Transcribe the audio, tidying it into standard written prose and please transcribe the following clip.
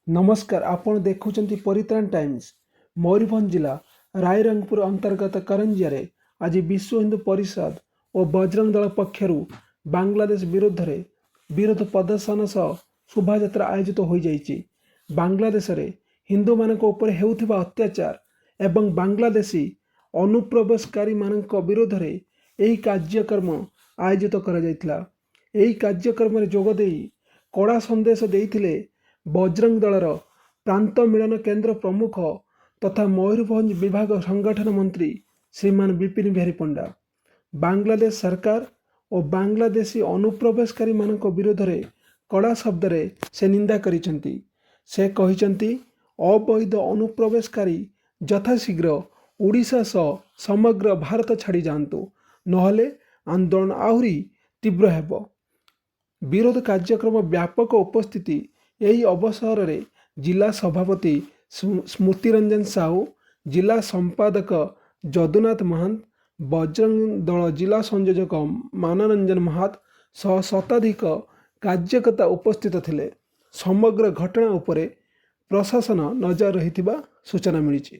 ନମସ୍କାର, ଆପଣ ଦେଖୁଛନ୍ତି ପରିତ୍ରାଣ ଟାଇମ୍ସ। ମୟୂରଭଞ୍ଜ ଜିଲ୍ଲା ରାଇରଙ୍ଗପୁର ଅନ୍ତର୍ଗତ କରଞ୍ଜିଆରେ ଆଜି ବିଶ୍ୱ ହିନ୍ଦୁ ପରିଷଦ ଓ ବଜରଙ୍ଗ ଦଳ ପକ୍ଷରୁ ବାଂଲାଦେଶ ବିରୁଦ୍ଧରେ ବିରୋଧ ପ୍ରଦର୍ଶନ ସହ ଶୋଭାଯାତ୍ରା ଆୟୋଜିତ ହୋଇଯାଇଛି। ବାଂଲାଦେଶରେ ହିନ୍ଦୁମାନଙ୍କ ଉପରେ ହେଉଥିବା ଅତ୍ୟାଚାର ଏବଂ ବାଂଲାଦେଶୀ ଅନୁପ୍ରବେଶକାରୀମାନଙ୍କ ବିରୋଧରେ ଏହି କାର୍ଯ୍ୟକ୍ରମ ଆୟୋଜିତ କରାଯାଇଥିଲା। ଏହି କାର୍ଯ୍ୟକ୍ରମରେ ଯୋଗଦେଇ କଡ଼ା ସନ୍ଦେଶ ଦେଇଥିଲେ ବଜରଙ୍ଗ ଦଳର ପ୍ରାନ୍ତ ମିଳନ କେନ୍ଦ୍ର ପ୍ରମୁଖ ତଥା ମୟୂରଭଞ୍ଜ ବିଭାଗ ସଂଗଠନ ମନ୍ତ୍ରୀ ଶ୍ରୀମାନ ବିପିନ ବିହାରୀ ପଣ୍ଡା। ବାଂଲାଦେଶ ସରକାର ଓ ବାଂଲାଦେଶୀ ଅନୁପ୍ରବେଶକାରୀମାନଙ୍କ ବିରୋଧରେ କଡ଼ା ଶବ୍ଦରେ ସେ ନିନ୍ଦା କରିଛନ୍ତି। ସେ କହିଛନ୍ତି, ଅବୈଧ ଅନୁପ୍ରବେଶକାରୀ ଯଥାଶୀଘ୍ର ଓଡ଼ିଶା ସହ ସମଗ୍ର ଭାରତ ଛାଡ଼ି ଯାଆନ୍ତୁ, ନହେଲେ ଆନ୍ଦୋଳନ ଆହୁରି ତୀବ୍ର ହେବ। ବିରୋଧ କାର୍ଯ୍ୟକ୍ରମ ବ୍ୟାପକ ଉପସ୍ଥିତି। ଏହି ଅବସରରେ ଜିଲ୍ଲା ସଭାପତି ସ୍ମୃତିରଞ୍ଜନ ସାହୁ, ଜିଲ୍ଲା ସମ୍ପାଦକ ଯଦୁନାଥ ମହାନ୍ତ, ବଜରଙ୍ଗ ଦଳ ଜିଲ୍ଲା ସଂଯୋଜକ ମାନରଞ୍ଜନ ମହାତ ସହ ଶତାଧିକ କାର୍ଯ୍ୟକର୍ତ୍ତା ଉପସ୍ଥିତ ଥିଲେ। ସମଗ୍ର ଘଟଣା ଉପରେ ପ୍ରଶାସନ ନଜର ରହିଥିବା ସୂଚନା ମିଳିଛି।